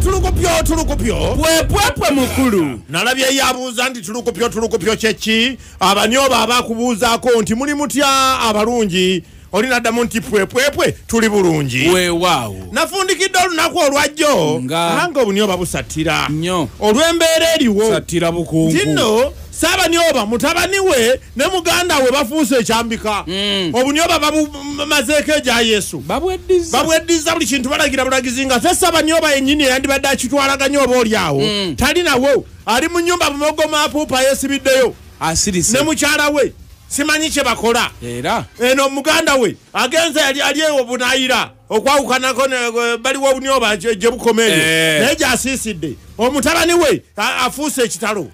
Tulukupyo tulukupyo pwepwepwe mukulu nalabye yabuuza nti tulukupyo tulukupyo kyeki abanyoba abakubuuzaako nti muli mutya abalungi oli naddamu nti pwepwepwe tuli bulungi. Weewaawo nafundikidde olunaku olwajjo Nga- nga obunyoba busattira nnyo olw'embeera eriwo sattira bukungu nti nno Ssaabanyooba mutabani we ne muganda we bafuuse ekyambika. Obunyoba babumazeeko egya Yesu, babweddiza babweddiza buli kintu balagira bulagizi nga te Ssaabanyooba yennyini eyandibadde akitwalaganya oba oli awo tali nawo, ali mu nnyumba bumogoma apuupa yeesibiddeyo asirise ne mukyala we simanyi kye bakola. Era eno muganda we agenze yali ali ewo bunaayira okwawukanako baliwo obunyoba gye bukoma eyo naye gy'asiisidde omutabani we afuuse ekitalo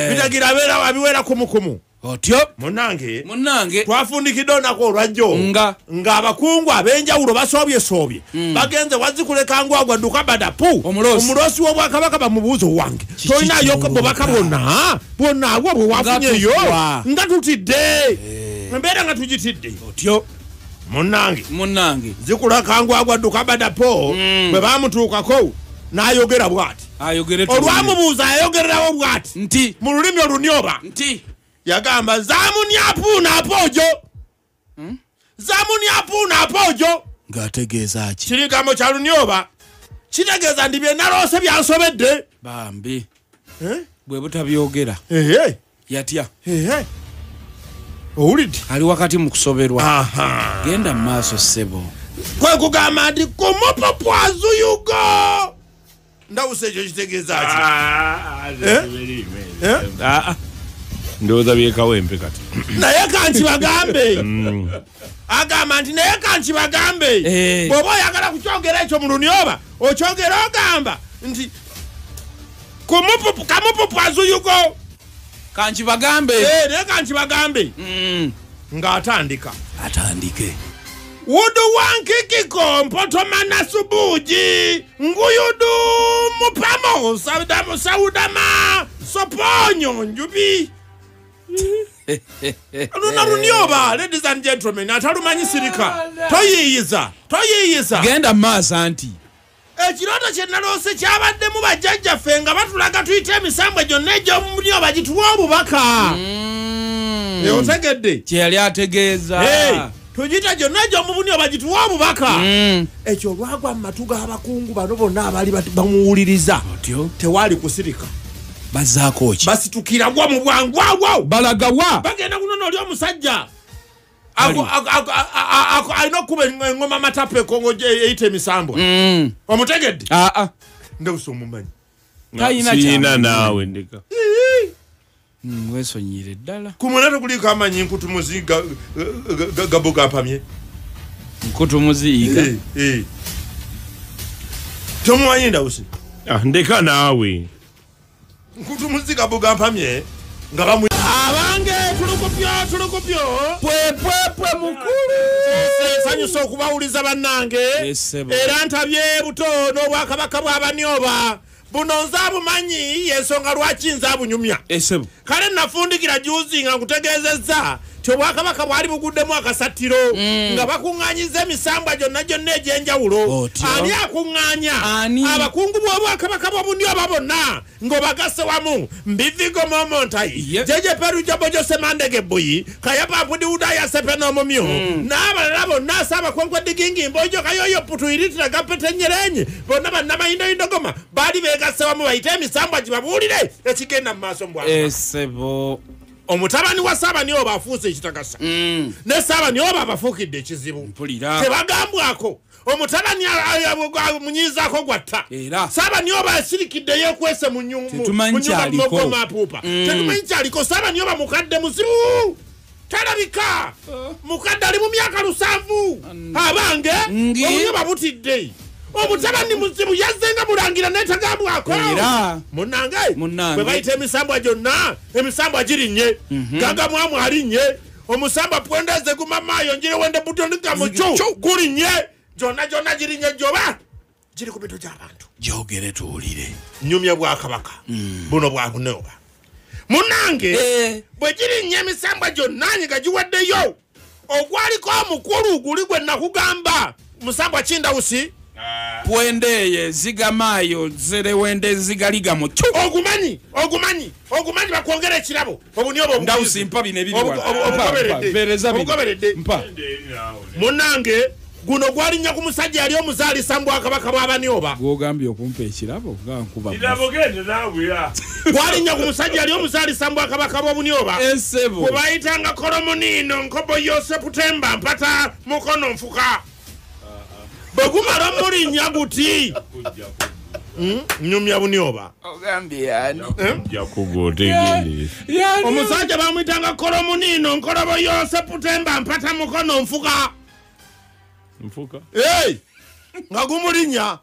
bitagira abeera abiwera kumukumu. Otyo munnange munnange twafundikidde olunaku olwajjo Nga. ng'abakungu ab'enjawulo basoobyesoobye bagenze wazikuleka ngwagwa dduka badapu Omuloosi. Omuloosi w'obwakabaka bamubuuza owange Kiki tolinayo ky'olooka? bubaka bwonna bwonna abwo bwe wafunyeyo Nga tutwa. nga tutidde embeera nga tugitidde. Otyo munnange munnange zikuleka ngwagwa dduka badapo bwe bamutuukako n'ayogera bw'ati ayogere tuwulire. Olwamubuuza ayogererawo bw'ati nti mu lulimi olunyoba nti yagamba zamunyapuuna apoojo zamunyapuuna apoojo ng'ategeeza ki? Kirigambo kya lunyoba kitegeeza nti bye naloose byansobedde. Bambi bwe butabyogera Ehe, yatya ehe. Owulidde ali wakati mu kusoberwa. Aha. Genda mu maaso ssebo. Kwe kugamba nti kumupopwazuyugo ndawusa ekyo kitegeeza ki? Eh? Ndowooza byekawempe kati. Naye kankibagambe agamba nti naye kankibagambe bw'oba oyagala kukyogera ekyo mu lunyoba okyogera ogamba nti kamupupwazuyugo kankibagambe naye kankibagambe ng'atandika atandike wudu wankikiko mpotomana subuji nguyudu mupamo saudama soponyo njubi. Luna lunyoba ladies and gentlemen atalumanyi sirika toyiyiza toyiyiza genda maaso anti ekirooto kye naloose kyabaddemu bajjajjaffe nga batulaga tuyite emisambwa gyonna egy'omunyoba gituwa obubaka. Otegedde kye yali ategeeza. Tugiyita gyonna egy'omubunyoba gituwa obubaka. Ekyo olwagwa mu matu g'abakungu bano bonna abaali bamuwuliriza otyo tewaali kusirika bazzaako ki? Basitukira gwa mu bwangu awo balagawa bagenda kunona oli omusajja alina okukuba engoma matapu ekongo eyita emisambwa. Omutegedde? Aa ndewusa omumanyi Talina Siyina kyamanyi. naawe ndeka weesonyiire ddala ku mwena tekuliiko amanyi nkutumuzi gabo gampamye nkutumuzi iga tomumanyi ndawusi? Ndeka naawe nkutumuzi gabo gampamye nga bamu abange tulukupyo tulukupyo pwepwepwe mukulu nsanyusa okubawuliza bannange era ntabye buto n'obwakabaka bw'abanyoba buno nze abumanyi yensonga lwaki nze abunyumya. Kale nafundikira juzi nga nkutegeezezza nti obwakabaka bwali buguddemu akasattiro nga bakuŋŋaanyiza emisambwa gyonna gyonna egy'enjawulo. Ani akuŋŋaanya? Abakungu b'obwakabaka bw'obunyoba bonna ng'obagasse wamu mbivigo momontayi jeje perujobojo semandege bbuyi kayapampudi udaya sepe n'omumyu n'abalala bonna asaabakonkwe digingi mbojo kayoyo putuiritira gapetenyerenye bonna bannamayindoyindogoma baali beegasse wamu bayite emisambwa gibabuulire ekigenda mu maaso mu bwakabaka. Essebo omutabani wa Ssaabanyooba afuuse ekitagasa ne Ssaabanyooba abafuukidde ekizibu tebagambwako omutabani munyiizaako gwatta Ssaabanyooba asirikidde yeekwese mu nyumba apuupa tetumanyi kyaliko. Ssaabanyooba mukadde muzibu talabika mukadde ali mu myaka 7 abange obunyoba butidde omutabani muzibu yazzenga mulangira netagambwako. Munnange bwe bayita emisambwa gyonna emisambwa girinnye gagamwamu alinnye omusambwa pwendeze gumamaayo njire wende butondigamucu gulinnye gyonna gyonna girinnye gyoba giri ku bintu gy'abantu gyogere tuwulire nyumya bwakabaka buno bwabuneoba. Munnange bwe girinnye emisambwa gyonna nga giwaddeyo ogwaliko omukulu guli gwe nakugamba musambwa kindawusi Pwendeye zigamayo zerewende zigaliga mu ogumanyi ogumanyi ogumanyi bakwongera ekirabo obunyobo ndawusi mpa bino ebiri wano mpa munnange guno gwalinnya ku musajja yali omuzaalisa mu bwakabaka bw'Abanyoba gwogambye okumpa ekirabo nga nkuba gwalinnya ku musajja yali omuzaalisa mu bwakabaka bw'Obunyoba esebo gwe bayitanga Kolomuniino Nkobo Yoseputemba mpata mukono nfuka bwe gumala omulinnya guti nyumya bunyoba ogambye ani omusajja bamuyitanga Kolomuniino Nkolobo Yoseputemba mpata mukono nfuka nfuka hey nga gumulinnya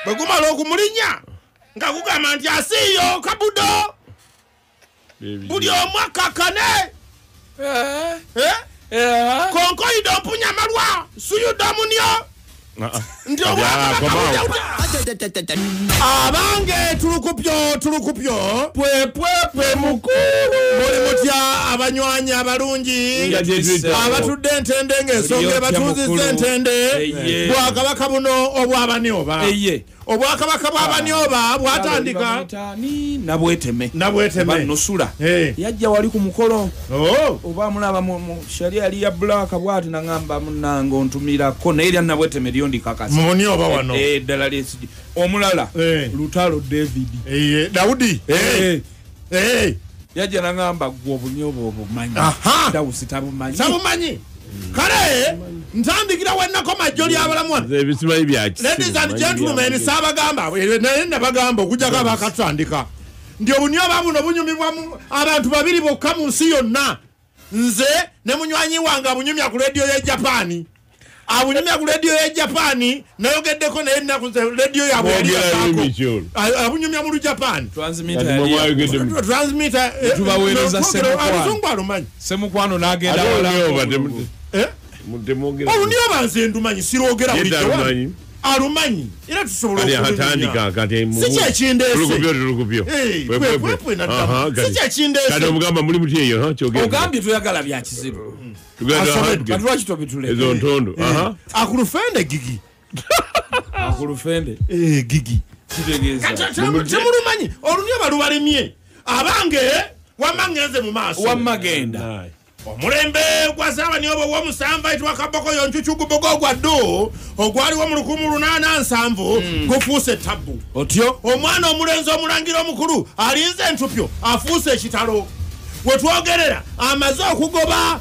bwe gumala okumulinnya nga gugamba nti asiiyo kabudo buli omu akakane konkoyido mpunya malwa suyudo munyo nti abange tulukupyo tulukupyo pwepwepwe mukulu muli mutya abanywanyi abalungi abatudde entende ng'ensonga ebatuuzizza entende bwakabaka buno obw'Abanyoba obwakabaka bw'Abanyoba bwatandika Nabweteme Nabweteme nusula yajja wali ku mukolo oba mulaba mu sharia yali ya black bwati nangamba munnange ontumirako naye erya Nabweteme lyo ndikakasa Munyoba wano eddala lyesiji omulala Lutalo David Daudi yajja nangamba gwe obunyoba obumanyi Dawusi tabumanyi tabumanyi kale ntandikira wennako majjo ly'abalamu wano ladies and gentlemen saabagamba naye nabagamba okujjako abakatandika nti obunyoba buno bunyumibwa abantu babiri bokka mu nsi yonna nze ne munywanyi wange abunyumya ku rediyo y'e Japaani abunyumya ku rediyo y'e Japaani nayogeddeko naye ennaku ze rediyo yaabwe abunyumya mu Lujapaani transmitter tubaweereza Oluzungu alumanyi Semukwano n'agenda olunyoba nze ndumanyi sirwogera bulijjo alumanyi era tusobola si kyekindeese si kyekindeese ogambye toyagala bya kizibu lwaki tobituleka ezo ntondo akulufende gigi akulufende gigi kitegeeza temulumanyi olunyoba lubalemye abange wamma ngenze mu maaso wamma genda omulembe gwa Ssaabanyooba ow'omusanvu ayitibwa Kaboko Yoncucugubogo ogwa ddu ogwaliwo mu 1807 gufuuse tabbu otyo omwana omulenzi omulangira omukulu alinze entupyo afuuse ekitalo wetwogerera amaze okugoba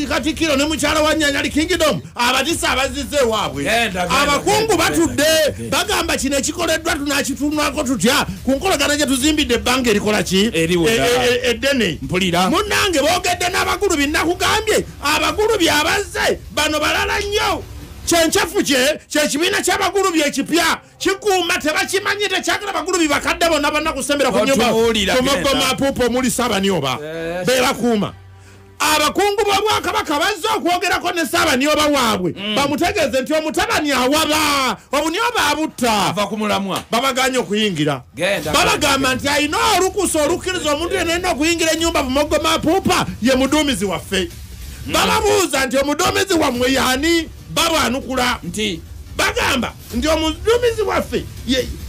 Katikkiro ne mukyala wa Nnyanyali Kingdom abatisa abazizza ewaabwe abakungu batudde bagamba kino ekikoleddwa tunakitunwako tutya ku nkolagana gye tuzimbidde ebbanga erikola ki eddene munnange boogedde n'abagulubi nakugambye abagulubi abazze bano balala nnyo kyenkyafu kye kyekibiina ky'abagulubi ekipya kikuuma tebakimanyi tekyagala bagulubi bakadde bonna bonna kusembera ku nyumba kumogoma omuli Ssaabanyooba bebakuuma abakungu b'obwakabaka bazze okwogerako ne Ssaabanyooba waabwe bamutegeeze nti omutabani awaba obunyoba abutta ava ku mulamwa babaganye okuyingira babagamba nti alina olukusa olukkiriza omuntu yenna okuyingira ennyumba bumogoma apuupa ye muduumizi waffe bababuuza nti omuduumizi wammwe yaani babanukula nti bagamba nti omuduumizi waffe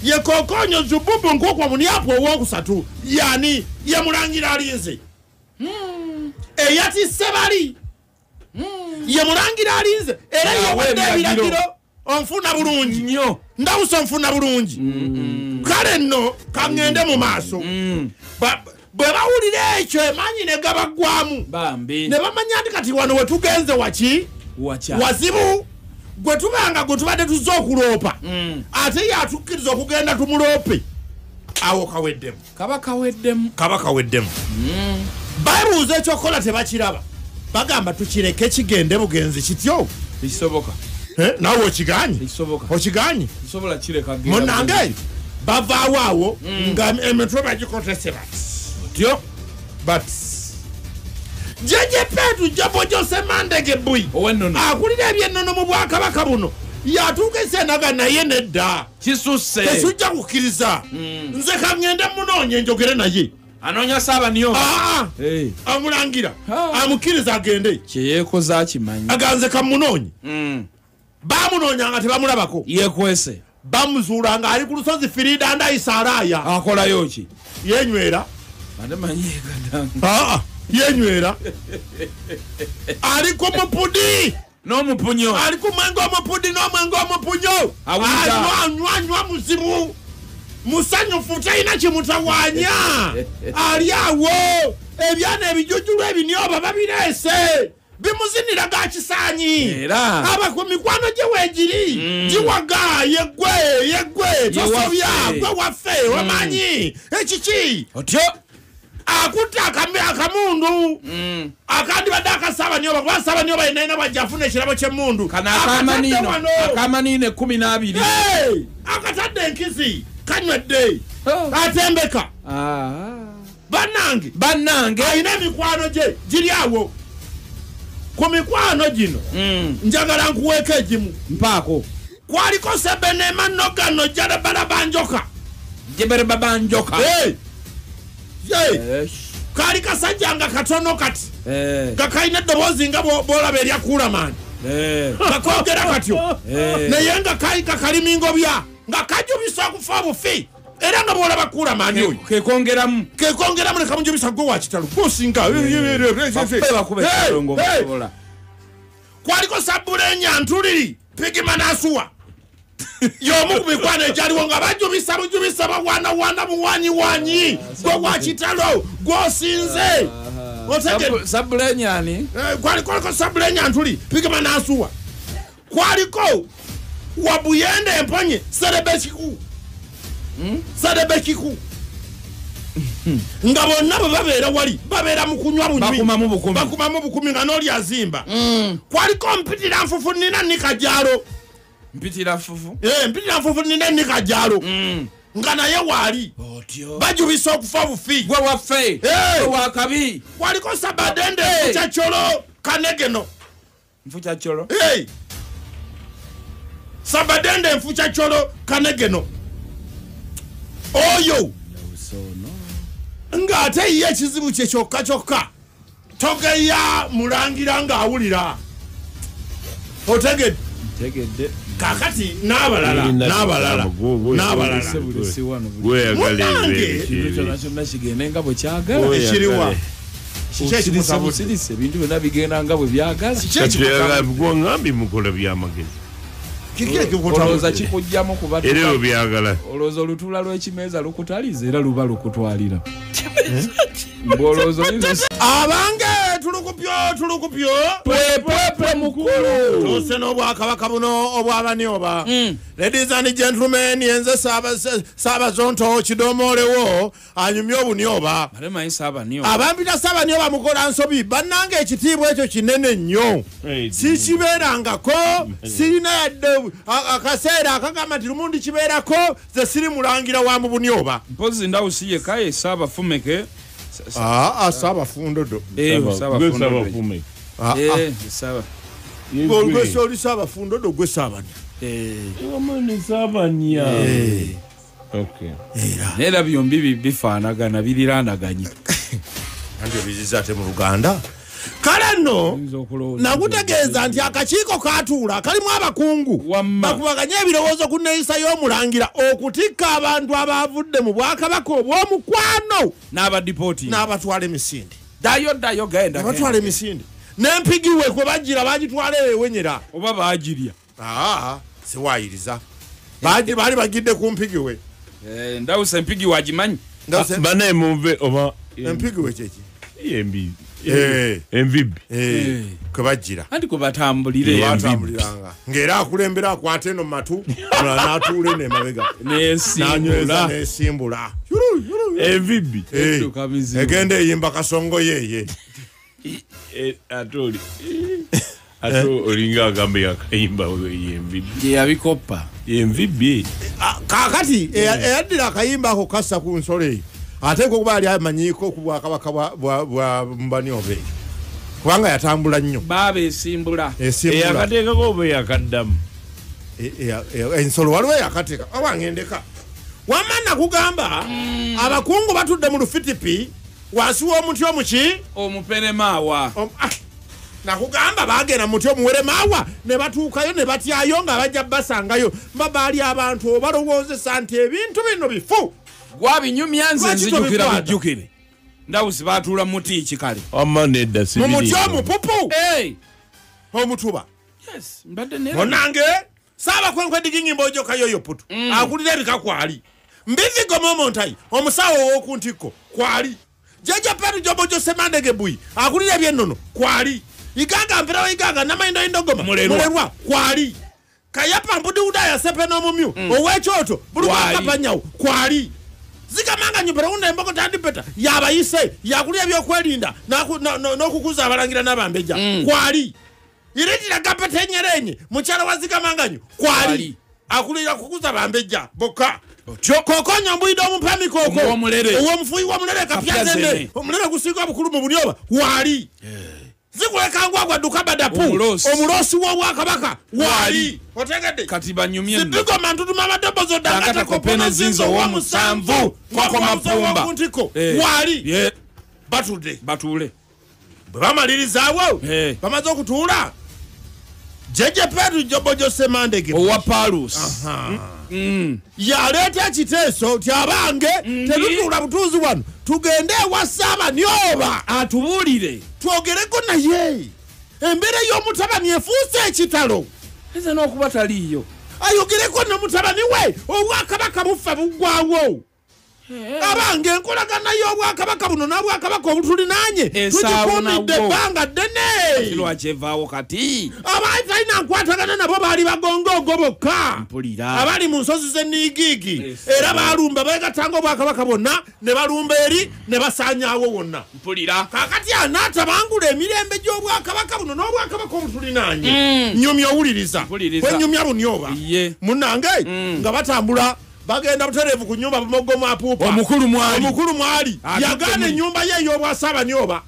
ye Kokonyo Zububu Nkukwa Munyapu owookusatu yaani ye mulangira alinze eyatisse bali ye mulangira alinze era yewadde ebiragiro onfuna bulungi nnyo ndawusa onfuna bulungi kale nno kaŋŋende mu maaso bwe bawulira ekyo emaanyi ne gabaggwamu ne bamanya nti kati wano we tugenze waki wazibu gwe tubanga gwe tubadde tuzze okuloopa ate yatukkiriza okugenda tumuloope awo kaweddemu kaba kaweddemu kaba kaweddemu babuuza ekyokukola tebakiraba bagamba tukireke kigende bugenzi kityo tekisoboka naawe okiganye tekisoboka okiganye tekisobola kireka genda munnange bavaawo awo nga emitwe bagikotese bati otyo but Jeje Petu Jobo Jose Mandege Bui akulira ebyennono mu bwakabaka buno yatuuka esenaga naye nedda kisusse tesujja kukkiriza nze kaŋŋende munoonye njogere naye anoonya Ssaabanyooba amulangira amukkiriza agende kyeyeekoza akimanyi aganze kamunoonye Bamunoonyanga tebamulabako. Yekwese. Bamuzuula nga ali ku lusozi Firida Ndayisa alaaya. Akolayo ki? Yenywera. Ate manyi kadanga. Yenywera. Ali ku mupudi. N'omupunyo. Ali ku mwenge omupudi n'omwenge omupunyo. Anywa muzibu. Musanyufu talina kimutawaanya. Ali awo. Ebyana ebijujulu ebinyoba babireese. Bimuzinira ga kisaanyi. Aba ku mikwano gye weegiri. Giwaga yegwe tosobya gwe waffe omanyi. Ekiki? Otyo. Akutte akamundu. Akandibadde akasaba nyoba kuba asaba nyoba yenna bw'ajja afuna ekirabo ky'emmundu. Kano akamanino 12. Akatadde enkizi kanywedde. Atembeka. Bannange. Alina emikwano gye giri awo. Ku mikwano gino njagala nkuweeko egimu. Mpaako. Kwaliko Sebenema Nogano Jarababanjoka. Jeberababanjoka. Kaali kasajja nga katono kati. Nga kalina eddoboozi nga bw'olaba erya Kuulamaani. Kakoogera katyo. Naye nga kalimingobya. Nga kajubisa okufa obufi. Era nga bw'olaba Kuulamaani oyo. Kekongeramu. Kekongeramu ne kamujubisa gwe wa kitalo. Gw'osinga. Kwaliko Sabbulenya Ntuliri Pigima n'asuwa. Y'omu ku mikwano egyaliwo nga bajubisa bujubisa bawaanawaana buwanyiwanyi. Gwe wa kitalo gw'osinze. Sabbulenya ani? Kwaliko Sabbulenya Ntuli Pigima n'asuwa. Kwaliko Wabuyende Emponye Serebekiku. Serebekiku. Nga bonna bwe babeera wali babeera mu kunywa bunywi. Bakumamu bukumi nga n'oli azimba. Kwaliko Mpitira Nfufu nina Nikajalo. Mpitira Nfufu? Mpitira Nfufu nina Nikajalo. Nga naye waali. Bajubisa okufa bufi. Gwe waffe. Gwe wakabi. Kwaliko Sabadende Nfukyacholo Kanegeno. Nfukyacholo? Sabadende Nfukyacholo Kanegeno. Oyo. Ng'ate ye ekizibu kye kyokka kyokka. Togeya mulangira ng'awulira. Otegedde? Ntegedde. Kaakati n'abalala. Gweyagala kyonna kigende nga bwe kyagala. Ekiriwa. Kiki ebintu byonna bigenda nga bwe byagala. Gwongambye mukola byamagezi. Olowooza kikugyamu kuba era obyagala. Olowooza olutuula lw'ekimeeza lukutaliza era luba lukutwalira. Abange tulukupyo pwepwepwe mukulu. Tuuse n'obwakabaka buno obw'abanyoba. Ladies and gentlemen, yenze Saabazonto kidomoolewo anyumye obunyoba. Abampita Saabanyoba mukola nsobi. Bannange ekitiibwa ekyo kinene nnyo. Sikibeerangako, sirina yadde akaseera akagamba nti lumu ndikibeerako, ze siri mulangira wa mu bunyoba. Mpozi Ndawusi yekka ye Saabafumeke. Saabafundodo. Saabafume. Gwe oli Saabafundodo gwe Saabanya. Wamani Saabanya. Okay. Era byombi bifaanagana biriraanaganye. Anti obiziza ate mu Luganda. Kale nno nakutegeeza nti akakiiko katuula kalimu abakungu bakubaganye ebirowoozo ku nneeyisa y'omulangira okutikka abantu abavudde mu bwakabaka obw'omukwano n'abadipooti n'abatwala emisinde. Ddayo genda. Abatwala emisinde. N'empigiwe kwe bagira bagitwala ewenyera. Oba baagirya. Siwaayiriza. Baali bagidde ku mpigiwe. Ndawusa empigi wagimanyi. Banaye muve oba empigiwe kyeki? Embi. Envibbi. Kwe bagira. Anti kwe batambulire. Batambuliranga. Ng'era akulembera akwata eno mu matu, omulala n'atuula eno emabega. N'esimbula. N'esimbula. Envibbi. Egenda eyimba kasongo yeye. Ate oli. Ate olinga agamba yakayimba envibbi. Ye yabikoppa. Envibbi. Kaakati eyaddira akayimba ako kassa ku nsolo eyo. Ate kuba ali amanyiiko ku bwakabaka bwa Mbanyobe. Kubanga yatambula nnyo. Baaba esimbula. Eyakateekako oba eyakaddamu? Ensolo waliwo eyakateeka. Oba ngendeka. Wamma nakugamba abakungu batudde mu lufitipi wansi w'omuti omuki? Omuperemaawa. Nakugamba bagenda muti omuwere maawa ne batuukayo ne batyayo nga bajja basangayo. Babaali abantu obalowoozesa nti ebintu bino bifu. Gwabinyumya nze nzijukira bijjukire. Ndawusi baatuula mu muti kikale. Amma nedda sibiri. Mu muti omupupu. Omutuba. Yes, mbadde nera. Munange Ssaabakwenkwe Digingi Mbojo Kayoyo Putu. Akulira ebika kwali. Mbivi Gomomo Ntayi omusawo ow'oku ntikko kwali. Jjajja Peru Jobojo Ssemandege Bui akulira ebyennono kwali. Iganga Mperawo Iganga Namayindo Indogoma Mulerwa kwali. Kayapa Mbudi Udaya Sepe n'Omumyu ow'ekyoto Bulukakapanyawo kwali. Zikamanga Nyumbera Wunda Embogo Tandipeta yabayise yakulira ebyokwerinda n'okukuza abalangira n'abambejja kwali. Iritira Gapete Nyerenye mukyala wa Zikamanganyo kwali. Akulira kukuza bambejja bokka. Kokonya Mbwido omupami koko ow'omufuyi wa Mulere Kapyazene omulere gusinga obukulu mu Bunyoba wali. Zikuleka ngwa duka badapu omulosi w'obwakabaka wali. Otegedde kati banyumye nno. Sipigo Mantutu Mamadobozo Dangata Kopena Zinzo wa musanvu Koko Mapumba wali. Batudde batuule bwe bamalirizawo bamaze okutuula Jjajja Peru Jobojo Ssemandege owa Palus yaleeta ekiteeso nti abange tetutuula butuuzi wano tugende ewa Ssaabanyoba atubuulire twogereko naye embeera y'omutabani efuuse ekitalo. Nze n'okuba taliiyo ayogereko n'omutabani we obwakabaka bufa buggwawo. Abange enkolagana y'obwakabaka buno n'obwakabaka obutulinaanye tugikuumidde ebbanga ddene. Lwaki evaawo kati? Abaali talina nkwatagana nabo baali bagongogo bokka abali mu nsozi z'enniigiigi era baalumba beegattanga obwakabaka bwonna ne balumba eri ne basaanyaawo wonna. Kaakati anaatabangula emirembe gy'obwakabaka buno n'obwakabaka obutulinaanye. Nyumya owuliriza bwe nyumya bunyoba munnange nga batambula bagenda butereevu ku nyumba Bumogo Apuupa. Omukulu mwali. Omukulu mwali yagaana ennyumba ye ey'obwa Ssaabanyoba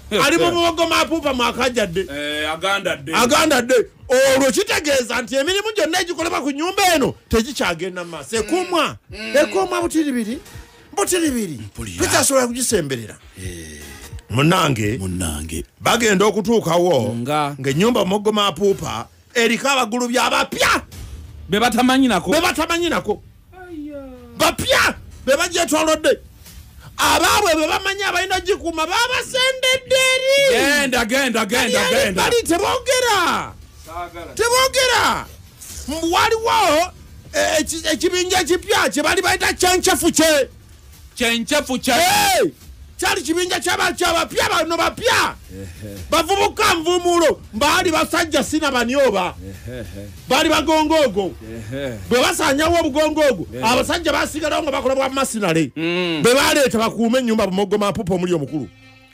ali mu Bumogo Apuupa mwakajjadde agandadde. Olwo kitegeeza nti emirimu gyonna egikolebwa ku nnyumba eno tegikyagenda mu maaso. Ekuumwa ekuumwa butiribiri butiribiri tukyasobola kugisemberera. Munnange bagenda okutuukawo ng'ennyumba Bumogo Apuupa eriko abagulu by'abapya be batamanyi nako. Be batamanyi nako. Bapya be bagyetolodde. Abaabwe be bamanyi abalina gikuuma babasendedde eri. Genda genda genda genda. Bali teboogera. Teboogera. Waliwo ekibinja ekipya kye bali bayita kyenchefu kye. Kyenchefu kye. Kyali kibinja ky'abapya bano bapya. Bavubuka nvumuulo baali basajja sina banyoba. Baali bagongogo. Bwe basaanyawo obugongogo abasajja basigalawo nga bakola bwa masinale. Bwe baleeta bakuume ennyumba Bumogo Apuupa omuli omukulu.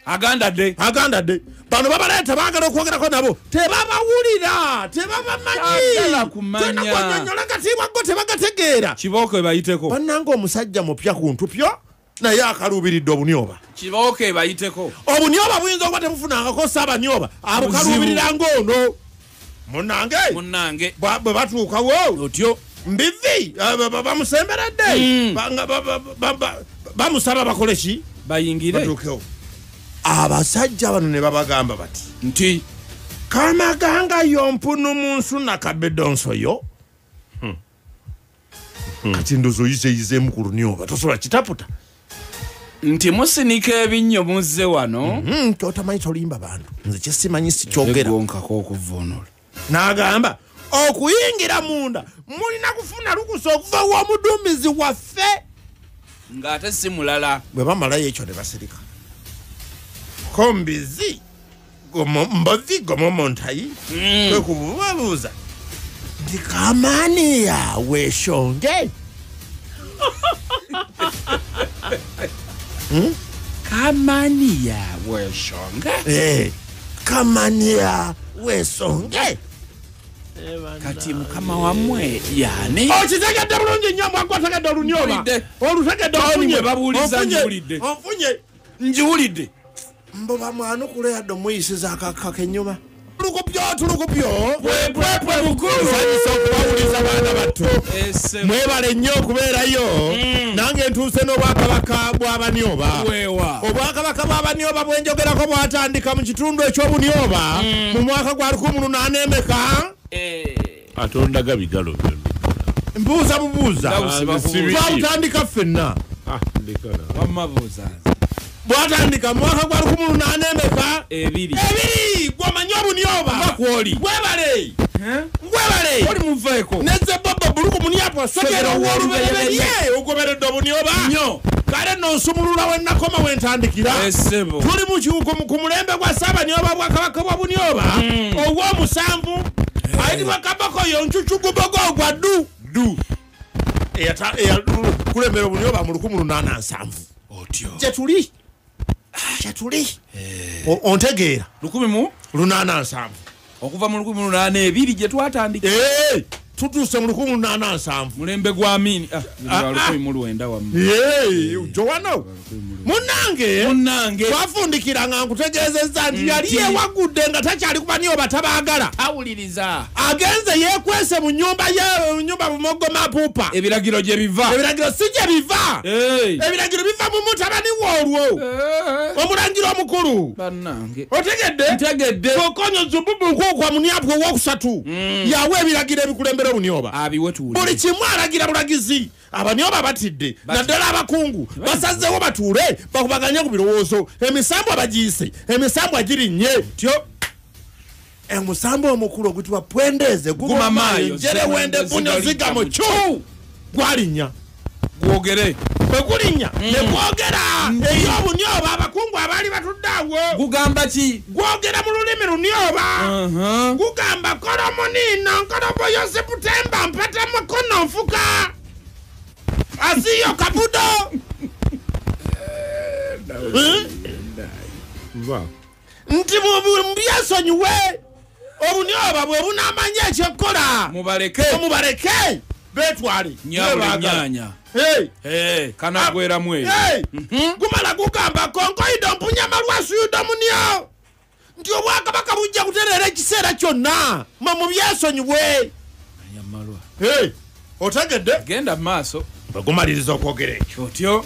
Agandadde. Agandadde. Bano babaleeta baagala okwogerako nabo tebabawulira tebabamanyi. Tenakunyonnyola gatiibwa go tebagategeera. Kibooko ebayiteko. Bannange omusajja mupya ku ntupyo naye akaluubiridde obunyoba. Kibooko ebayiteko. Obunyoba buyinza okuba tebufunangako Ssaabanyoba abukaluubirira ng'ono. Munnange. Munnange. Bwe batuukawo. Otyo. Mbivi bamusemberedde. Bamusaba bakole ki? Bayingire. Batuukewo. Abasajja bano ne babagamba bati nti kamaganga yompunu mu nsuna kabedonsoyo. Kati ndozo yizeyizeemu ku lunyoba tosobola kitaputa. Nti musinika ebinnyo muzze wano. Totamanyi tolimba bantu. Nze kyesimanyi sikyogera. Egonkako okuvvuunula. N'agamba okuyingira munda mulina kufuna lukusa okuva w'omuduumizi waffe. Ng'ate si mulala. Bwe bamalayo ekyo ne basirika. Kombizi Mbovi Gomomo Ntayi kwe kububabuuza nti kamaniya weeshonge. Kamaniya weeshonge. Kamaniya weesonge. Kati mukama wammwe yani. Okitegedde bulungi nnyo mbwa gwategedde olunyoba. Olutegedde ofunye. Babuuliza njiwulidde. Ofunye. Njiwulidde. Mbo bamwanukula yadde omuyisiza akakaka ennyuma. Tulukupyo tulukupyo. Pwepwepwe mukulu. Nsanyusa okubawuliza baana battu. Mwebale nnyo okubeerayo. Nange Munange ntuuse n'obwakabaka bw'Abanyoba. Obwakabaka bw'Abanyoba bwenjogerako bwatandika mu kitundu eky'Obunyoba mu mwaka gwa 1800. Atondaga bigalo byonna. Mbuuza bubuuza. Twabutandika ffenna. Bwatandika mu mwaka gwa 1800. Ebiri. Gw'omanyi Obunyoba. Webale. Webale. Oli muveeko. Neze bobo buluku muniapo sogera ow'olubereberye ogoberedde Obunyoba. Nnyo. Kale nno nsumulula we nnakoma we ntandikira. Tuli mu ku mulembe gwa Ssaabanyoba bwakabaka bwa Bunyoba ogw'omusanvu ayitibwa Kabaka oyo Ncucugubogo ogwa ddu. Du. Eyakulembera Obunyoba mu 1807. Otyo. Gye tuli. Gye tuli. Ontegeera. 1807. Okuva mu 1802 gye twatandika. Tutuuse mu 1807. Mulembe gwa Amini. 1900 wamu. Joano. Munnange. Munnange. Twafundikira nga nkutegeezezza nti yali yewagudde nga takyali ku Banyoba tabaagala. Awuliriza. Agenze yeekwese mu nnyumba ye, mu nnyumba Bumogo Mapupa. Ebiragiro gye biva. Ebiragiro si gye biva. Ebiragiro biva mu mutabani we olwo. Omulangira omukulu. Bannange. Otegedde? Ntegedde. Kokonyo Zububu Nkuukwa Muniapwe owookusatu. Yawa ebiragiro ebikulembera Obunyoba. Abiwetuule. Buli kimu alagira bulagizi. Abanyoba batidde naddala abakungu basazeewo batuule bakubaganye ku birowoozo. Emisambwa bagiyise, emisambwa girinnye. Tyo. Omusambwa omukulu oguyitibwa Pwendeze Guma Maayo, Njerewende Bunyo Ziga Mucu gwalinnya. Gwogere. Bwe gulinnya ne gwogera eri Obunyoba. Abakungu abaali batudde awo. Gugamba ki? Gwogera mu lulimi Lunyoba. Gugamba kolomuniino nkoloboyo Seputemba mpata mukono nfuka asiyo kabudo. Nti mubyesonyiwe Obunyoba bwe bunaamanya ekyokukola. Mubaleke. Mubaleke beetwale. Nyanya. Kanagweramu eyo. Gumala gugamba konkoido mpunyama lwasuyudo munyo nti obwakabaka bujja kutereera ekiseera kyonna mwe mubyesonyiwe. Otegedde? Genda mu maaso. Bagumaliriza okwogera ekyo. Otyo.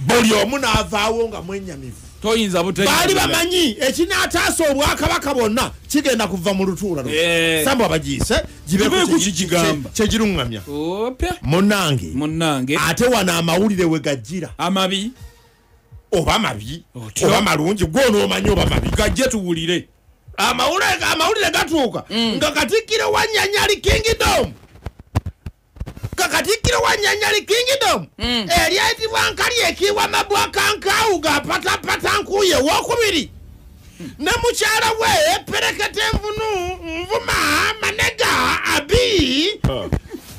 Buli omu n'avaawo nga mwennyamivu. Toyinza butenyamira. Baali bamanyi ekinaataasa obwakabaka bwonna kigenda kuva mu lutuula luno. Sambwa bagiyise gibeeko kigigamba. Kyegiruŋŋamya. Munnange. Munnange. Ate wano amawulire we gajjira. Amabi. Oba mabi. Oba malungi gwe onoomanyi oba mabi. Gajje tuwulire. Amawulire gatuuka nga Katikkiro wa Nnyanyali Kingdom. Katikkiro wa Nnyanyali Kingdom eryayitibwa Nkali ekiwa Mabwakankaawu gapatapata nkuye owokubiri ne mukyala we Perekete Nvunu Nvuma Manega Abi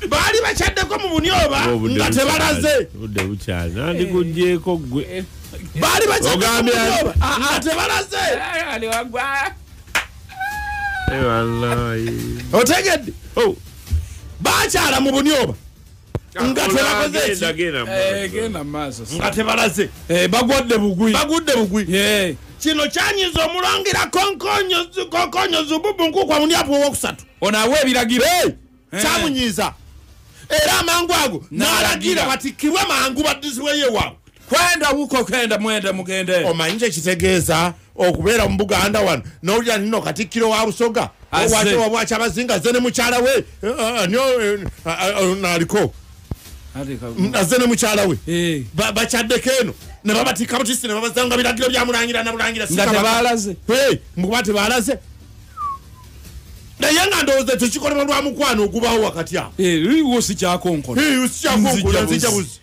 baali bakyaddeko mu Bunyoba nga tebalaze. Budde bukyali. Nandikuggyeeko ggwe. Baali bakyaddeko mu Bunyoba nga tebalaze. Otegedde? Bakyala mu Bunyoba nga tebakoze ki? Nga tebalaze. Bagwadde bugwi. Bagudde bugwi. Kino kyanyiza omulangira Konkonyo Zububu Nkuukwa Muniapwe owookusatu. Ono awa ebiragiro. Kyamunyiiza. Era amangu ago n'alagira batikkibwe mangu baddizibweyo ewaabwe. Kwenda wuko kenda mwenda mugende. Omanyi kye kitegeeza okubeera mu Buganda wano n'owulira nno Katikkiro wa Busoga Wabwakyabazinga azze ne mukyala we n'aliko azze ne mukyala we bakyaddeko eno ne babatikka butisi ne babazanga biragiro bya Mulangira na Bulangira nga tebalaze. Mukuba tebalaze. Naye nga ndowooza ekyo kikolebwa lwa mukwano ogubaawo wakati awo. Wo si kyakonkola. Nzija buzi.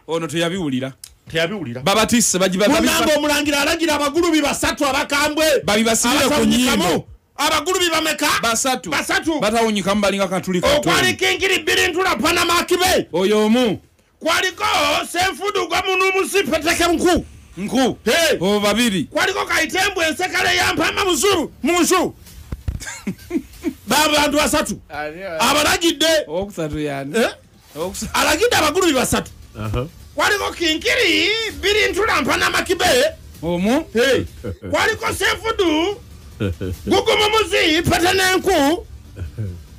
Ono teyabiwulira. Teyabiwulira. Babatisse Munnange omulangira alagira abagulubi basatu abakambwe. Babibasibire ku nnyindo. Abagulubi bameka? Basatu. Basatu. Batawunyikamu balinga katuli katuli. Okwali Kingiri bbiri ntula Panama Kibe. Oyo omu. Kwaliko Senfudu gwa Munumusi Peteke Nku. Nku. O babiri. Kwaliko Kaitembwe Nsekale ya Mpama Muzuru. Munsu. Bantu basatu. Abalagidde. Okusatu yani. Alagidde abagulubi basatu. Kwaliko Kinkiri bbiri ntula Panama Kibe. Omu. Kwaliko Senfudu Gugumumuzi Pete Nenku.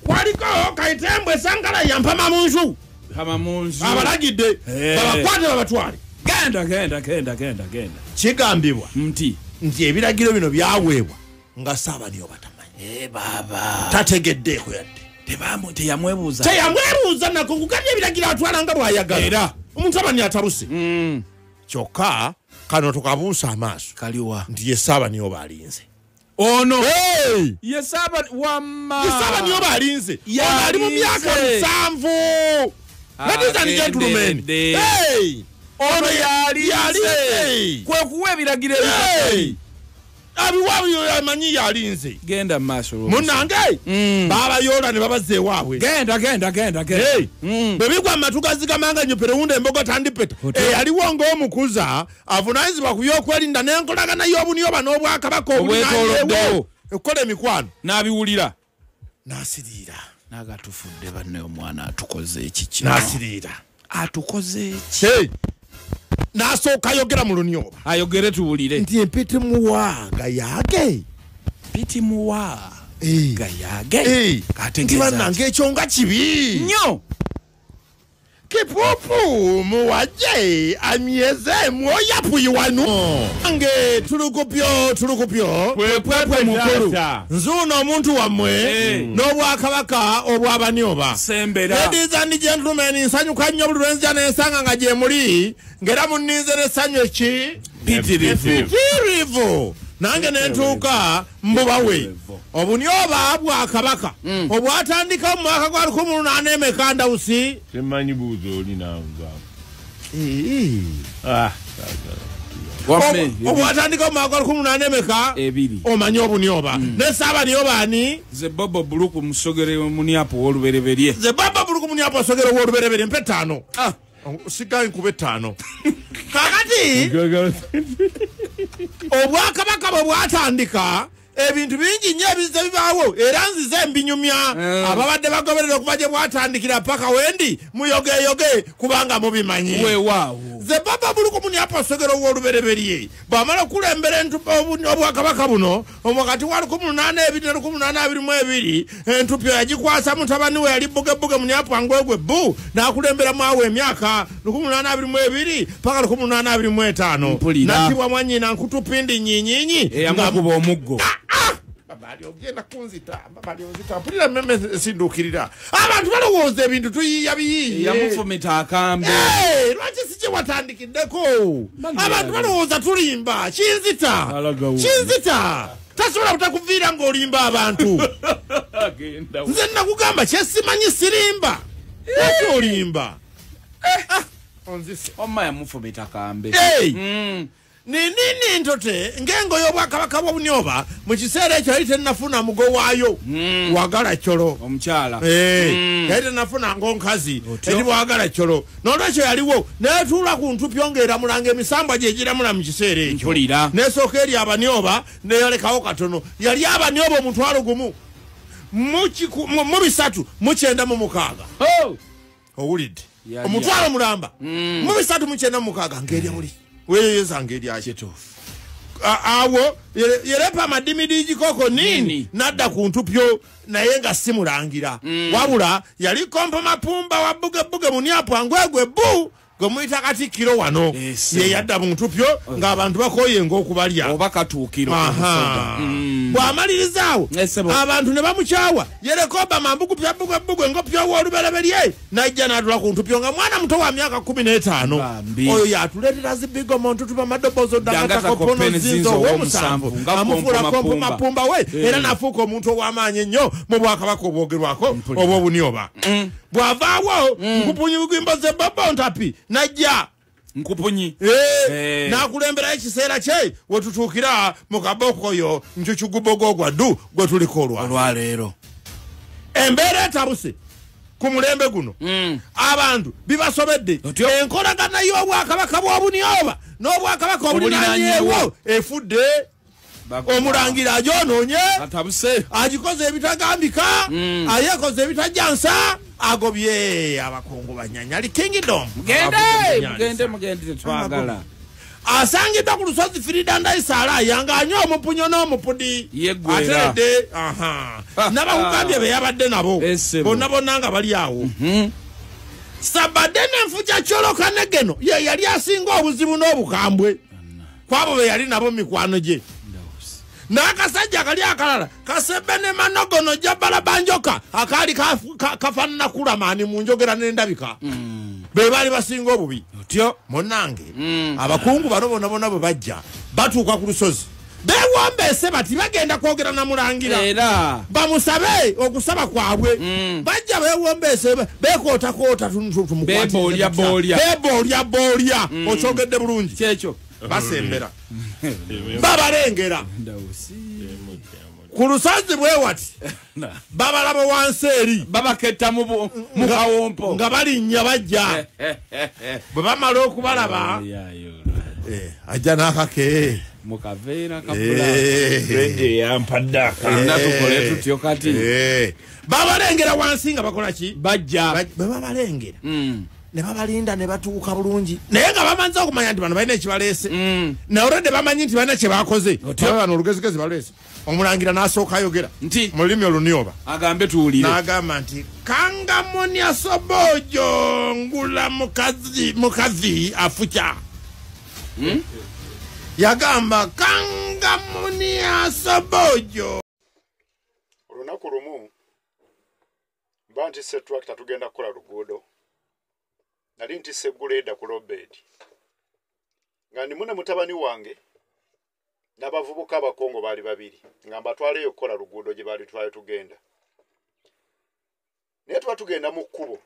Kwaliko Kaitembwe Sankala ya Mpama Munsu. Abalagidde babakwate babatwale. Genda genda genda genda genda. Kigambibwa nti ebiragiro bino byaweebwa nga Ssaabaniyoba tamanyi. Baba tategeddeeko yadde. Teyamwebuuza. Teyamwebuuza nako kugabya ebiragiro atwala nga bw'ayagala. Era omuntu abani atabuse. Kyokka kano tukabuusa amaaso. Kaliwa. Nti ye Ssaabaniyoba alinze. Ono. Ye wamma. Ye Ssaabaniyoba alinze. Ono ali mu myaka 7. Ladies and gentlemen. Hey! Ono yalinze. Kwe kuwa ebiragiro ebitali. Abiwaabwe amanyi yalinze. Genda mu maaso. Munnange. Babayoola ne babazza ewaabwe. Genda genda genda genda. Bwe bigwa amatu gazigamanga nnyo perewunda embogo tandipeta. Eyaliwo ng'omukuza avunaanyizibwa ku by'okwerinda n'enkolagana y'obunyoba n'obwakabaka obulinaanyeewo okukola emikwano. N'abiwulira. N'asiriira. N'agatufudde banne omwana atukoze ekiki. N'asiriira. Atukoze eki. N'asooka ayogera mu Lunyoba. Ayogere tuwulire. Nti empiti muwa gayage. Mpiti muwa gayage. Nti bannange ekyo nga kibi. Nnyo. Kipupu muwaje amyeze mwoyapuyi wano. Nge tulukupyo tulukupyo. Pwepwe mukulu. Nzuno omuntu wammwe n'obwakabaka obw'Abanyoba. Sembera. Ladies and gentlemen, nsanyuka nnyo buli lwe nzija n'ensanga nga gye muli ng'era munninze n'essanyu eki mpitirivu. Nange nentuuka mbubawe. Obunyoba bwa Kabaka obwatandika mu mwaka gwa 1800 Ndawusi. Simanyi buuza oli nanga. Obwatandika mu mwaka gwa 1800 omanyi obunyoba. Ne Ssaabaniyoba ani? Ze Bobo Buluku musogere muniapo w'olubereberye. Ze Bobo Buluku muniapo osogere w'olubereberye mpe 5. Sigaye nkube 5. Kakati obwakabaka bwe bwatandika ebintu bingi nnyo ebizze bibaawo era nzize mbinyumya ababadde bagoberera okuva gye bwatandikira paka wendi muyogeyoge kubanga mubimanyi. Weewaawo. Ze Baba Buluku muniapo osogero w'olubereberye bw'amala okulembera obwakabaka buno wakati wa 1802 ne 1822 entupyo yagikwasa mutabani we yali Bbugebuge muniapo angwegwe bbu n'akulemberamu awo emyaka 1822 paka 1825 n'attibwa mwannyina Nkutupindi Nnyinyinyi eyamukuba omuggo. Babali ogenda kunzita, babali onzita. Mpulira mmemme sinduukirira. Abantu balowooza ebintu tuyiiya biyiiye. Yamufumita akambe. Lwaki si kye watandikiddeko? Abantu balowooza tulimba. Kinzita. Kinzita. Tasobola butakuviira ng'olimba abantu. Nze nakugamba kye simanyi sirimba. Lwaki olimba? Onzise. Omma yamufumita akambe. Nini ntote ngengo y'obwakabaka bw'Obunyoba mu kiseera ekyo yali tennafuna mugo waayo wagala kyolo omukyala yali tennafuna ng'onkazi eri wagala kyolo n'olwekyo yaliwo n'etuula ku ntupyo ng'eramulanga emisambwa gye giramula mu kiseera ekyo n'esooka eri Abanyoba n'eyolekawo katono yali Abanyoba 10,000 mu 396. Owulidde 1,000 mulamba mu 396 ng'erya muli weyoyeza ngeri akituufu. Awo yerepa amadimidi gikoko nini nadda ku ntupyo naye nga simulangira. Wabula yali kompa mapumba wa Bbugebuge muniapo angwegwe bbu gwe muyita Katikkiro wano ye yadda mu ntupyo ng'abantu bakooye ng'okubalya oba katuukiro. Bw'amalirizaawo abantu ne bamukyawa yerekoba mambugu pya Bbugebuge ng'opya w'olubereberye n'ajja n'atula ku ntupyo nga mwana muto wa myaka 15. Oyo yatuleetera zibigo mu ntutuba madobozo dangatakopono zinzo ow'omusanvu amufuula kompa mapumba we era n'afuuka omuntu ow'amaanyi ennyo mu bwakabaka obwogerwako obw'Obunyoba. Bw'avaawo Nkupunyi Bugimbo ze Bobo Ntapi najja Nkupunyi n'akulemberayo ekiseera kye we tutuukira mu kabokoyo ncucugubogo gwa ddu gwe tuliko olwaleero. Embeera etabuse ku mulembe guno abantu bibasobedde. Enkolagana y'obwakabaka bw'Obunyoba n'obwakabaka obulinaanyeewo efudde omulangira agyonoonye agikoze ebitagambika ayekoze ebitajjansa agobye abakungu banyanyali kingdom. Mugende mugende tetwagala. Asangiddwa ku lusozi Firida Ndayisala yanga anywa omupunyo n'omupudi ateredde. N'abakugambye be yabadde nabo bonna bonna nga bali awo. Sabadene nfuja kyoloka negeno ye yali asinga obuzibu n'obukambwe kwabo be yali nabo mikwano gye. N'akasajja kali akalala kasebene manogono jabala banjoka akali kafaanana kulamaani mu njogera n'endabika. Be baali basinga obubi. Otyo munnange abakungu bano bonna bonna bwe bajja batuuka ku lusozi beewombeese bati bagenda kwogera na mulangira era bamusabe okusaba kwabwe. Bajja beewombeese beekootakoota tumukwatire beeboolyaboolya. Okyogedde bulungi kyekyo. Basembera babalengera ku lusozi bwe wati babalaba wansi eri babaketta mu kawompo nga balinnya bajja. Bwe bamala okubalaba ajja n'akake mukaveera kapula yampadde natukole tutyo kati. Babalengera wansi nga bakola ki? Bajja. Bwe babalengera ne babalinda ne batuuka bulungi naye nga bamanze okumanya nti bano balina ekibaleese naye olwedde bamanyi nti balina kye bakoze. Bano olugezigezi baleese. Omulangira n'asooka ayogera nti mu lulimi olunyoba agambe tuwulire n'agamba nti kangamonia sobojo ngula mukazi afucha. Yagamba kangamonia sobojo. Olunaku lumu mba ntisse tractor tugenda kukola luguudo. Nali ntisse guleeda ku lobedi nga ndi mune mutabani wange n'abavubuka abakongo baali babiri nga mbatwaleyo okukola luguudo gye baali twali tugenda. Naye tuba tugenda mu kkubo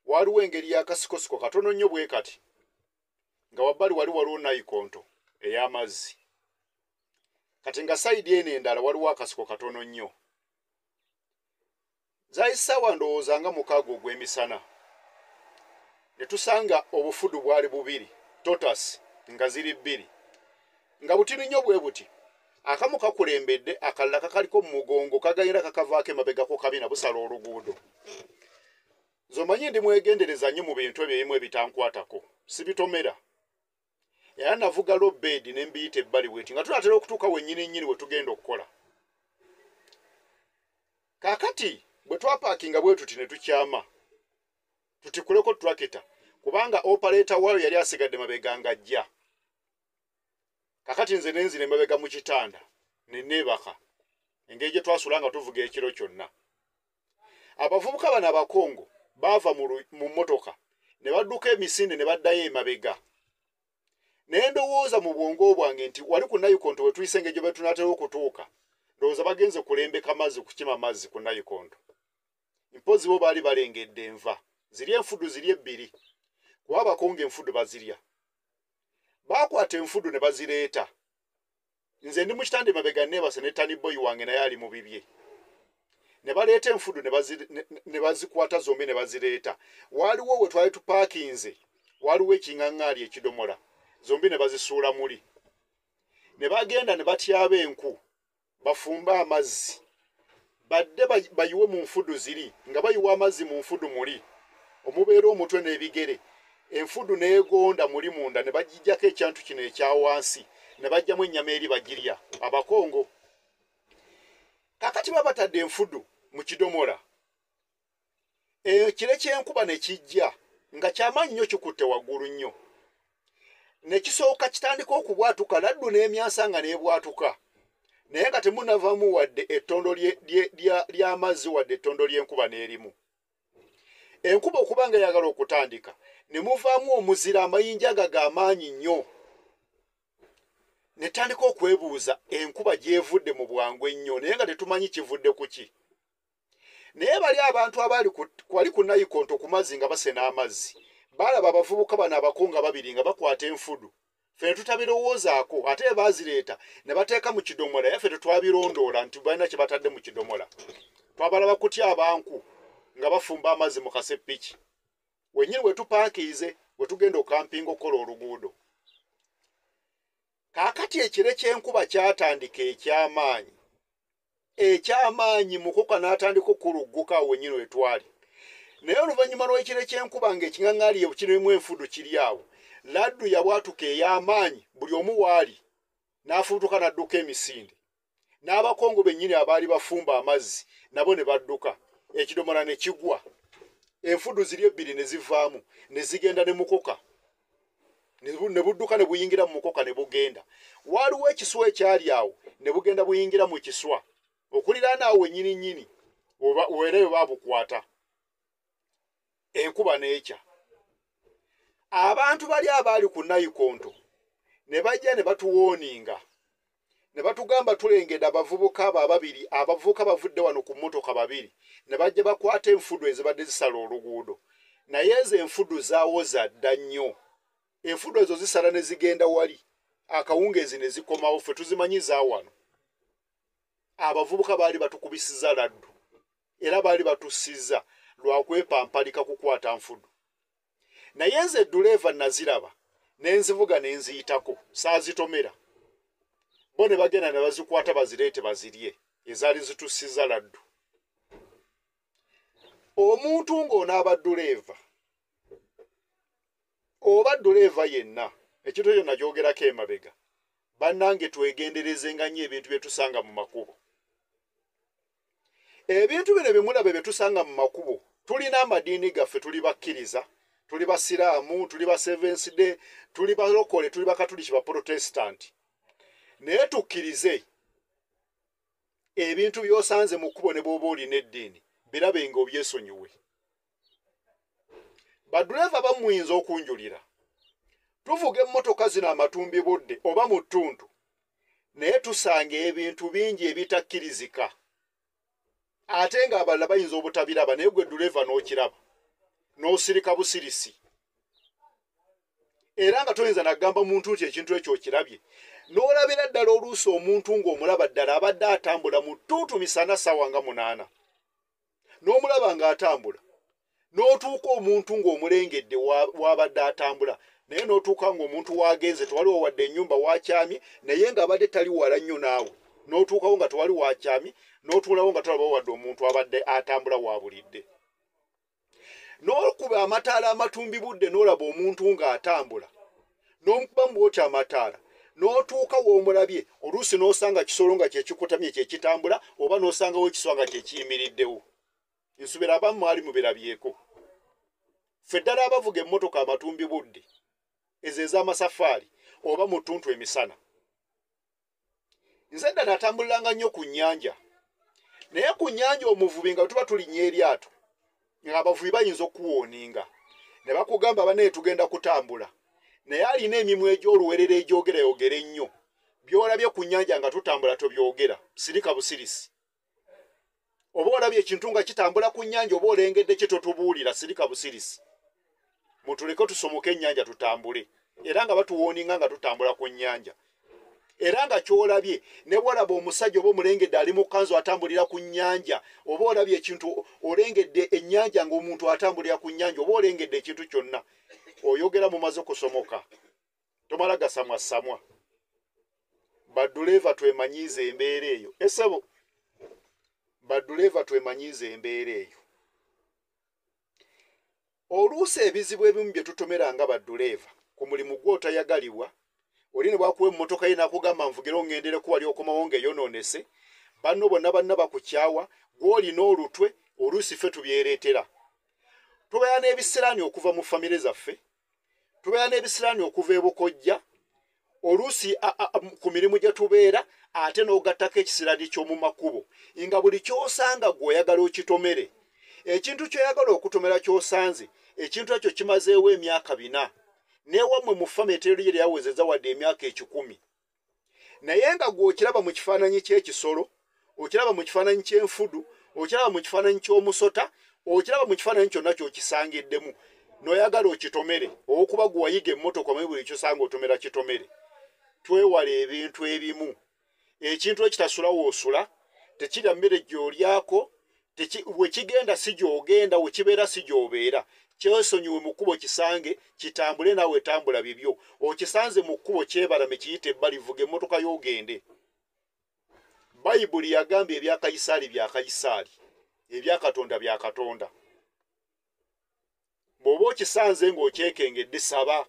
waliwo engeri y'akasikosiko katono nnyo bwe kati nga wabbali waliwo nayikonto ey'amazzi. Kati nga sayidi eno endala waliwo akasiko katono nnyo. Zaali ssaawa ndowooza nga 6 ogw'emisana. Ne tusanga obufudu bwali bubiri totas nga ziri bbiri nga butini nnyo bwe buti. Akamu kakulembedde akalala kakaliko mu mugongo kagayira kakavaako emabegako kabina busala oluguudo. Nze omanyi ndi mwegendereza nnyo mu bintu ebyo ebimu ebitankwatako sibitomera. Era navuga lobedi ne mbiyita ebbali bweti nga tunaatera okutuuka wennyini nnyini we tugenda okukola. Kaakati bwe twapaakinga bwe tuti ne tukyama tutikuleko tractor kubanga operator waayo yali asigadde mabega ng'ajja. Kakati nze nenzira emabega mu kitanda ne neebaka engeri gye twasula nga tuvuga ekiro kyonna. Abavubuka bano abakongo baava mu mmotoka ne badduka emisinde ne baddayo emabega. Naye ndowooza mu bwongo bwange nti wali ku nayikonto we tuyise engeri gye tunaatera okutuuka ndowooza bagenze kulembeka mazzi kukima mazzi ku nayikonto. Mpozi bo baali balengedde enva ziri enfudu ziri ebbiri kuba abakongo enfudu bazirya. Baakwata enfudu ne bazireeta. Nze ndi mu kitanda emabega neebase ne tani boy wange naye ali mu bibye. Ne baleeta enfudu ne bazikwata zombi ne bazireeta. Waliwo we twali tupaakinze waliwo ekiŋŋaŋŋaali ekidomola zombi ne bazisuula muli. Ne bagenda ne batyaba enku bafumbe amazzi badde bayiwe mu nfudu ziri nga bayiwa amazzi mu nfudu muli omubeera omutwe n'ebigere. Enfudu n'egonda muli munda ne bagijjako ekyantu kino ekya wansi ne bajjamu ennyama eri bagirya abakongo. Kaakati babatadde enfudu mu kidomola. Ekire ky'enkuba ne kijja nga kyamaanyi nnyo kikutte waggulu nnyo. Ne kisooka kitandika okubwatuka laddu n'emyansa nga n'ebwatuka naye nga temunnavaamu wadde ettondo ly'amazzi wadde ettondo ly'enkuba n'erimu. Enkuba okuba nga eyagala okutandika ne muvaamu omuzira amayinja nga g'amaanyi nnyo. Ne tandika okwebuuza enkuba gy'evudde mu bwangu ennyo naye nga tetumanyi kivudde ku ki. Naye bali abantu abaali wali ku nayikonto ku mazzi nga basena amazzi balaba abavubuka bano abakonga babiri nga bakwata enfudu. Ffe ne tutabirowoozaako ate baazireeta ne bateeka mu kidomola yaffe tetwabirondoola nti balina kye batadde mu kidomola. Twabalaba kutya abanku nga bafumba amazzi mu kaseppiki. Wennyini we tupaakiize we tugenda okampinga okukola oluguudo. Kaakati ekire ky'enkuba kyatandika eky'amaanyi. Eky'amaanyi mukoka n'atandika okulugguka awo wennyini we twali. Naye oluvannyuma lw'ekire ky'enkuba ng'ekiŋŋaŋŋaali kirimu enfudu kiri awo, laddu yabwatuka ey'amaanyi buli omu waali n'afuutuka n'adduka emisinde. N'abakongo bennyini abaali bafumba amazzi nabo ne badduka ekidomola ne kigwa. Enfudu ziri ebbiri ne zivaamu ne zigenda ne mukoka, ne budduka ne buyingira mu mukoka ne bugenda. Waliwo ekiswa ekyali awo ne bugenda buyingira mu kiswa okuliraana awo wennyini nnyini, oba weereyo baabukwata. Enkuba n'ekya. Abantu bali abaali ku nayikonto ne bajja ne batuwooninga ne batugamba tulengedde abavubuka abo ababiri, abavubuka bavudde wano ku mmotoka babiri, ne bajja bakwata enfudu ezibadde zisala oluguudo. Naye ezo enfudu zaawoza dda nnyo. Enfudu ezo zisala ne zigenda wali akawungeezi ne zikomawo, ffe tuzimanyi za wano. Abavubuka baali batukubisiza laddu era baali batussizza lwa kwepampalika kukwata nfudu. Naye nze dduleeva naziraba ne nzivuga ne nziyitako, saazitomera. Bo ne bagenda ne bazikwata bazireete bazirye, ezaali zitussizza laddu. Omuntu ng'onaaba dduleeva oba dduleeva yenna, ekintu ekyo nakyogerako emabega, bannange twegenderezenga nnyo ebintu bye tusanga mu makubo. Ebintu bino bye mulaba bye tusanga mu makubo, tulina amadiini gaffe, tuli bakkiriza, tuli basiraamu, tuli ba Seventh Day, tuli balokole, tuli bakatuliki, ba Protestant. Naye tukkirize ebintu by'osanze mu kkubo ne bw'oba olina eddiini, birabe ng'obyesonyiwe. Badduleeva bamuyinza okunjulira. Tuvuga emmotoka zino amatumbi budde oba mu ttuntu, naye tusanga ebintu bingi ebitakkirizika. Ate ng'abalala bayinza obutabiraba, naye gwe dduleeva n'okiraba, n'osirika busirisi. Era nga toyinza nagamba muntu nti ekintu ekyo okirabye. N'olabira ddala oluusi omuntu ng'omulaba ddala abadde atambula mu ttuntu misana ssaawa nga 8. N'omulaba ng'atambula. N'otuuka omuntu ng'omulengedde w'abadde atambula, naye n'otuuka ng'omuntu w'agenze tewaliwo wadde ennyumba w'akyamye, naye ng'abadde tali wala nnyo naawe. N'otuukawo nga tewali w'akyamye, n'otuulawo nga tolabawo wadde omuntu abadde atambula w'abulidde. N'okuba amataala amatumbi budde n'olaba omuntu ng'atambula, n'omukubamu bw'otyo amataala, n'otuuka w'omulabye, oluusi n'osanga kisolo nga kye kikutamye kye kitambula, oba n'osangawo ekiswa nga kye kiyimiriddewo. Nsubira abamu mwali mubirabyeko. Ffe ddala abavuga emmotoka amatumbi budde, ezo ez'amasafaari oba mu ttuntu emisana. Nze ddala natambuliranga nnyo ku nnyanja. Naye ku nnyanja omuvubi nga tuba tulinnya eryato, ng'abavubi bayinza okuwooninga. Ne bakugamba bannaye tugenda kutambula. Naye alina emimwa egy'oluwerera egyogerayogera ennyo. By'olabye ku nnyanja nga tutambula tobyogera, sirika busirisi. Oba olabye ekintu nga kitambula ku nnyanja oba olengedde ki totubuulira, sirika busirisi. Mutuleke tusomoke ennyanja tutambule. Era nga batuwooninga nga tutambula ku nnyanja. Era nga ky'olabye ne bw'olaba omusajja oba omulengedde ali mu kkanzu atambulira ku nnyanja, oba olabye ekintu olengedde ennyanja ng'omuntu atambulira ku nnyanja, oba olengedde ekintu kyonna, oyogera mumaze kusomoka. Tomala gasamwasamwa. Badduleeva twemanyiize embeera eyo. Essebo, badduleeva twemanyiize embeera eyo. Oluusi ebizibu ebimu bye tutomera nga badduleeva ku mulimu gw'otayagalibwa, oli ne bw'akuwa emmotoka ye n'akugamba nvugire oŋŋendereko wali okomawo ng'eyonoonese, banno bonna banna bakukyawa, gw'olina olutwe, oluusi ffe tubyereetera. Tubeera n'ebisiraani okuva mu famire zaffe, tubeera n'ebisiraani okuva e Bukojja, oluusi ku mirimu gye tubeera, ate n'ogattako ekisiraani ky'omu makubo, nga buli ky'osanga gw'oyagala okitomere. Ekintu ky'oyagala okutomera ky'osanze, ekintu ekyo kimazeewo emyaka 4. N'ewammwe mu famire teri lyawezezza wadde emyaka 100. Naye nga gw'okiraba mu kifaananyi ky'ekisolo, okiraba mu kifaananyi ky'enfudu, okiraba mu kifaananyi ky'omusota, okiraba mu kifaananyi kyonna ky'okisangiddemu, n'oyagala okitomere, olw'okuba gwe wayiga emmotoka omanyi buli ky'osanga otomera kitomere. Twewale ebintu ebimu. Ekintu ekitasula w'osula, tekirya mmere gy'olyako, we kigenda si gy'ogenda, we kibeera si gy'obeera. Kyesonyiwe mu kkubo kisange, kitambule naawe tambula bibyo. Okisanze mu kkubo kyebalame kiyite ebbali, vuga emmotoka y'ogende. Bayibuli yagamba ebya Kayisaali bya Kayisaali, ebya Katonda bya Katonda. Bw'oba okisanze ng'okyekengedde saba,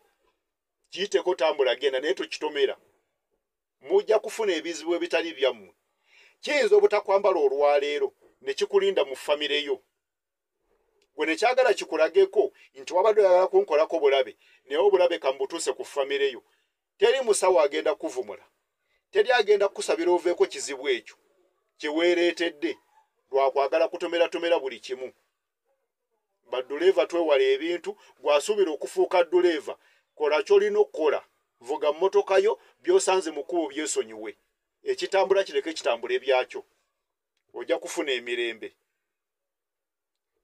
kiyiteko tambula genda, naye tokitomera. Mujja kufuna ebizibu ebitali byammwe. Kiyinza obutakwambala olwaleero ne kikulinda mu famire yo. Gwe nekyagala kikulageko nti wabadde oyagala kunkolako bulabe, naye obulabe kambutuuse ku famire yo. Teri musawo agenda kuvumula, teri agenda kukusabira oveeko kizibu ekyo kyeweereetedde lwakwagala kutomeratomera buli kimu. Badduleeva twewala ebintu. Gwasuubira okufuuka dduleeva, kola ky'olina okukola, vuga mmotoka yo, by'osanze mu kkubo byesonyiwe, ekitambula kireke kitambule byakyo, ojja kufuna emirembe.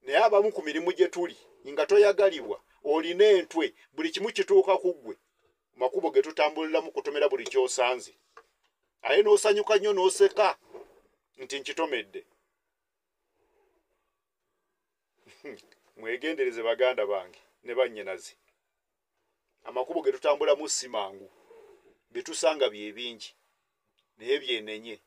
Naye abamu ku mirimu gye tuli nga toyagalibwa, olina entwe, buli kimu kituuka ku ggwe. Makubo ge tutambuliramu kutomera buli ky'osanze, aye n'osanyuka nnyo n'oseka nti nkitomedde. Mwegendereze baganda bange ne bannyinazi, amakubo ge tutambulamu si mangu, bye tusanga bye bingi, naye byenenye.